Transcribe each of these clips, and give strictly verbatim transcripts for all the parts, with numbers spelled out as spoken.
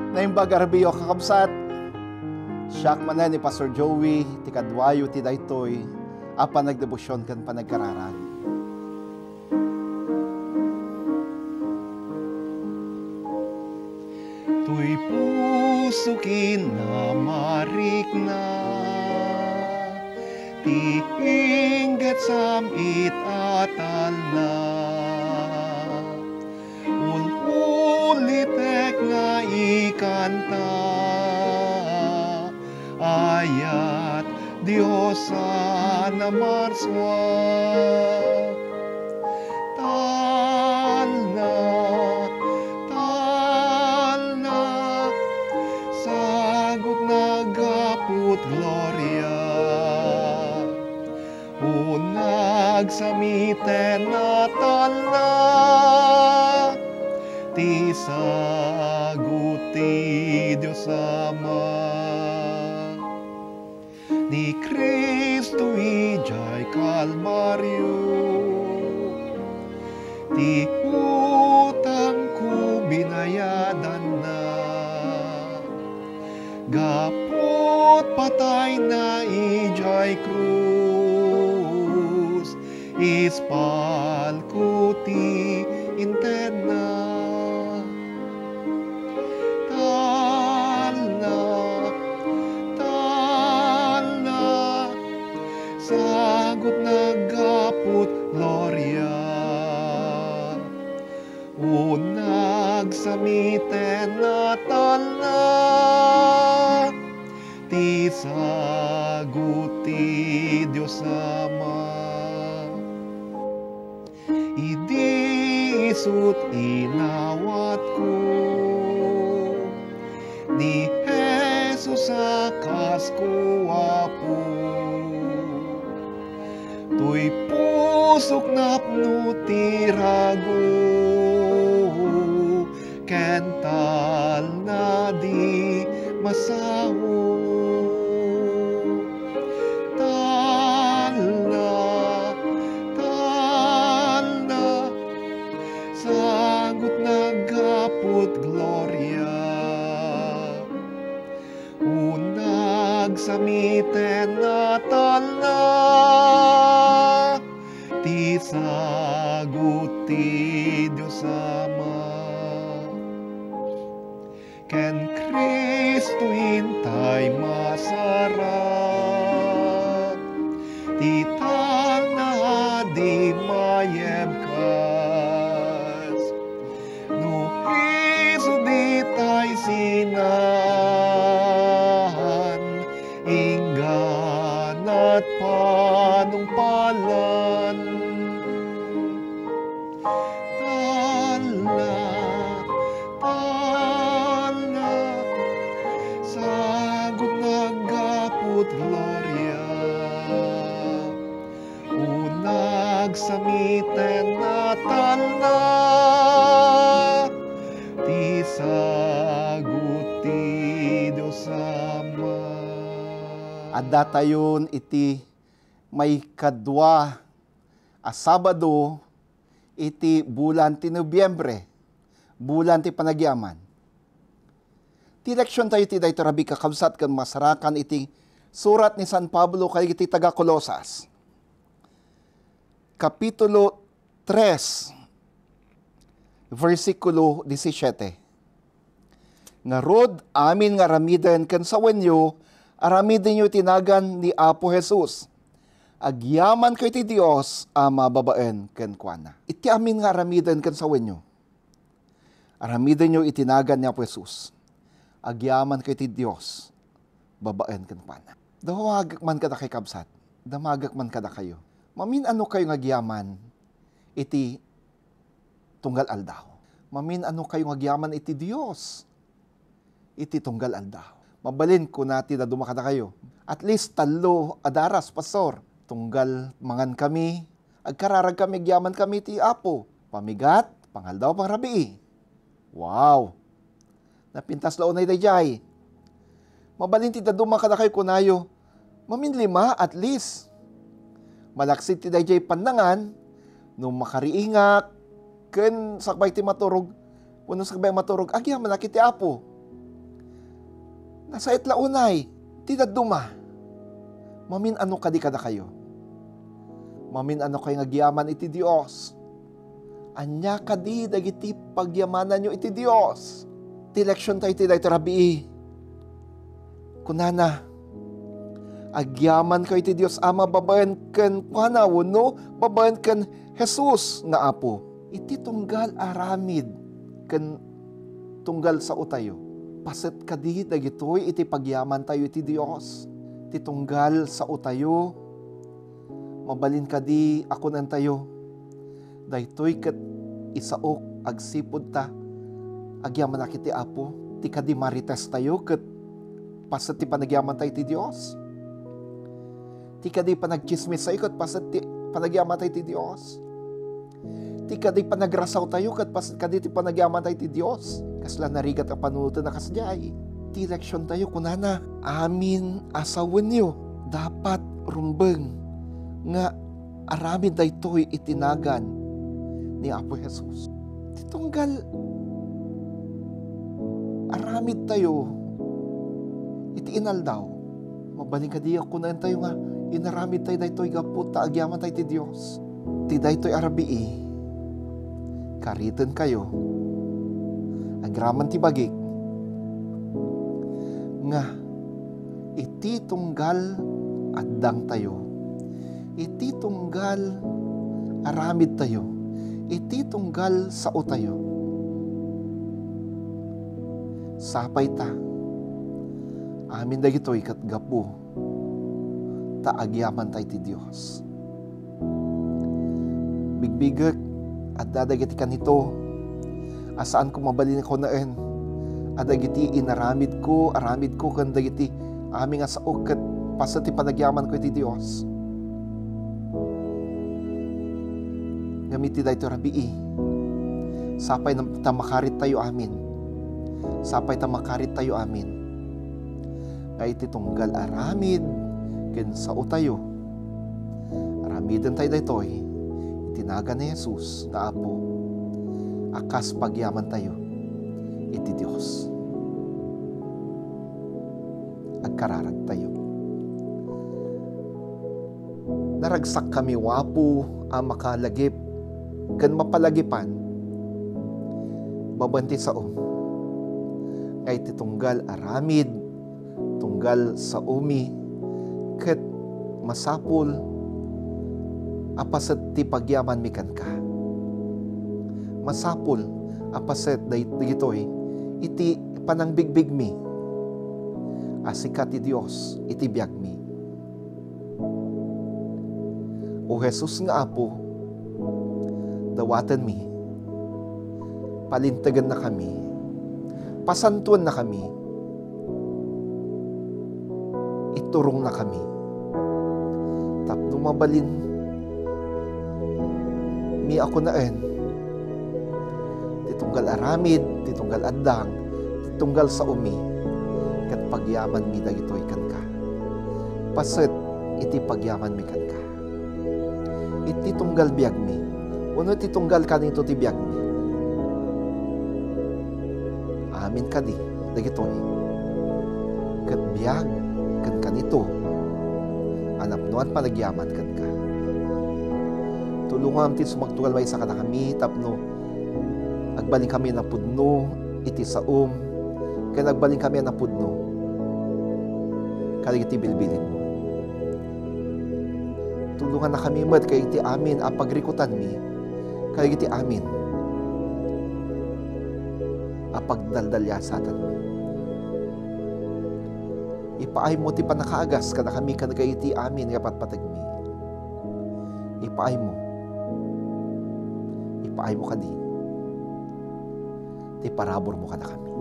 Naimbag a rabii, kakabsat. Siak manen ni Pastor Joey, ti kaduayo ti daytoy a panagdebosyon ken panagkararag. Toy puso ken namarikna, ti inggetsam it a talna. Ul-ulitek nga ikanta, ayat Dios a namarsua. Talna, talna, sagut na gaput gloria. Unag samiten a talna, ti sagut ti Dios Ama. Ni Cristo idiay Kalbario, ti utangko binayadanna. Gaput patayna idiay krus, ispalko ti intedna. Talna, talna, sagut na gaput gloria. Unag samiten a talna, ti sagut ti Dios Ama. Idi isut inawatko ni Jesus a kasko, Apo. Toy pusok napno ti rago, ken talna di masaho. Talna, talna, sagut na gaput gloria. Unag samiten a talna, ti sagut ti Dios Ama. Ken Cristo intay masarag, ti talna a di mayebkas. No isu ditay sinan, ingganat panungpalan. Talna, talna, sagut na gaput gloria. Unag samiten a talna, ti sagut ti Dios Ama. Addatayon iti maikadua a Sabado iti bulan ti Nobiembre, bulan ti panagyaman. Ti leksiontayo ti daytoy rabii, kakabsat, ken masarakan iti surat ni San Pablo kadagiti taga-Colosas, Kapitulo tres, bersikulo disisiete. Ngarud, amin nga aramiden ken sawenyo, aramidenyo iti nagan ni Apo Jesus. Agyamankayo iti Dios a mababaen kenkuana. Iti amin nga aramiden ken sawenyo, aramidenyo iti nagan ni Apo Jesus. Agyamankayo iti Dios babaen kenkuana. Dumawagak man kadakayo, kabsat. Dumawagak man kadakayo. Mamin-anokayo nga agyaman iti tunggal aldaw. Mamin-anokayo nga agyaman iti Dios iti tunggal aldaw. Mabalin, kuna ti dadduma kadakayo, "At least tallo a daras, Pastor. Tunggal mangan kami, agkararag kami, agyaman kami ti Apo. Pamigat, pangaldaw, pangrabii." Wow! Napintas la unay daydiay. Mabalin ti dadduma kadakayo, kunayo, "Mamin lima, at least. Malaksid ti daydiay pannangan, no makariingak, ken sakbay ti maturog, wenno sakbay maturog, agyamanak iti Apo." Nasayaat la unay ti dadduma. Mamin-ano kadi kadakayo? Mamin-ano kayo nga agyaman iti Dios? Ania kadi dagiti pagyamananyo iti Dios? Ti leksiontayo iti daytoy rabii. Kunana, agyamankayo iti Dios Ama babaen kenkuana wenno babaen ken Jesus nga Apo. Iti tunggal aramid ken tunggal saotayo, paset kadi dagitoy iti pagyamantayo iti Dios? Ti tunggal saotayo, mabalin kadi a kunantayo, "Daytoy ket isaok agsipud ta agyamanak iti Apo." Ti kadi maritestayo ket paset ti panagyamantayo iti Dios? Ti kadi panagtsismistayo ket paset ti panagyamantayo iti Dios? Ti kadi panagrasawtayo ket paset kadi ti panagyamantayo iti Dios? Kasla narigat a panunoten a kasdiay. Ti leksiontayo kunana, amin a sawenyo dapat rumbeng nga aramid daytoy iti nagan ni Apo Jesus. Ti tunggal aramidtayo iti inaldaw, mabalin kadi a kunantayo nga inaramidtayo daytoy gapu ta agyamantayo iti Dios. Ti daytoy a rabii, karitenkayo, agraman ti bagik, nga iti tunggal addangtayo, iti tunggal aramidtayo, iti tunggal saotayo, sapay ta, amin dagitoy ket gapu ta agyamanta iti Dios. Bigbigek, adda dagiti kanito a saanko mabalin a kunaen a dagiti inaramidko, aramidko ken dagiti amin nga saok ket paset ti panagyamanko iti Dios. Ngem iti daytoy rabii, sapay ta makarittayo amin. Sapay ta makarittayo amin nga iti tunggal aramid ken saotayo, aramidentayo daytoy iti nagan ni Jesus nga Apo a kas pagyamantayo iti Dios. Agkararagtayo. Naragsakkami, O Apo, a makalagip ken mapalagipan babaen ti saom nga iti tunggal aramid, tunggal saomi, ket masapul a paset ti pagyamanmi kenka. Masapul a paset day-, dagitoy iti panangbigbigmi a sika ti Dios iti biagmi. O Jesus nga Apo, dawatenmi, palintagennakami, pasantuennakami, iturongna kami tapno mabalin mi a kunaen ti tunggal aramid, ti tunggal addang, ti tunggal saomi, ket pagyamanmi dagitoy kenka. Paset iti pagyamanmi kenka. Iti tunggal biagmi, wenno iti tunggal kanito ti biagmi. Amin kadi dagitoy ket biag ken kanito a napnoan panagyaman kenka. Tulongam ti sumagtunggal maysa kadakami tapno agbalinkami a napudno iti saom ken agbalinkami a napudno kadagiti bilbilinmo. Tulongannakami met kadagiti amin a pagrikutanmi, kadagiti amin a pagdaldaliasatanmi. Ipaaymo ti pannakaagas kadakami ken kadagiti amin nga patpategmi. Ipaaymo. Ipaaymo kadi ti paraburmo kadakami.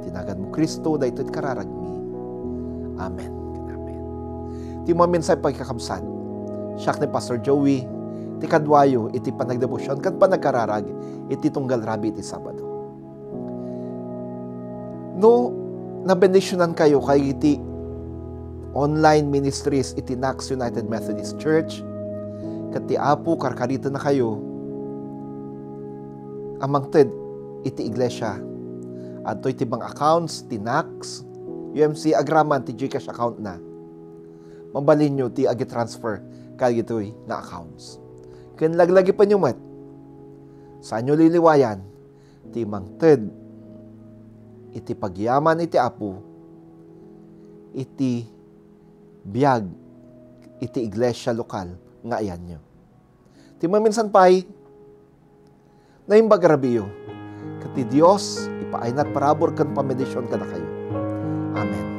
Ti naganmo, Cristo, daytoy ti kararagmi. Amen ken amen. Ti maminsan, pagkakabsat, siak ni Pastor Joey, ti kaduayo iti panagdebosyon ken panagkararag iti tunggal rabii ti Sabado. No nabendisionankayo kadagiti online ministries iti Knox United Methodist Church, ket ti Apo karkaritennakayo a mangted iti iglesia, adtoy ti bank accounts ti Knox, U M C agraman ti GCash account na, mabalinyo ti agi-transfer kadagitoy nga accounts. Ken laglagipenyo met, saanyo liliwayan ti mangted iti pagyaman iti Apo, iti biag, iti iglesia lokal nga ayanyo. Ti maminsan pay, naimbag a rabiiyo, ket ti Dios ipaayna ti parabur ken pamedision kadakayo. Amen.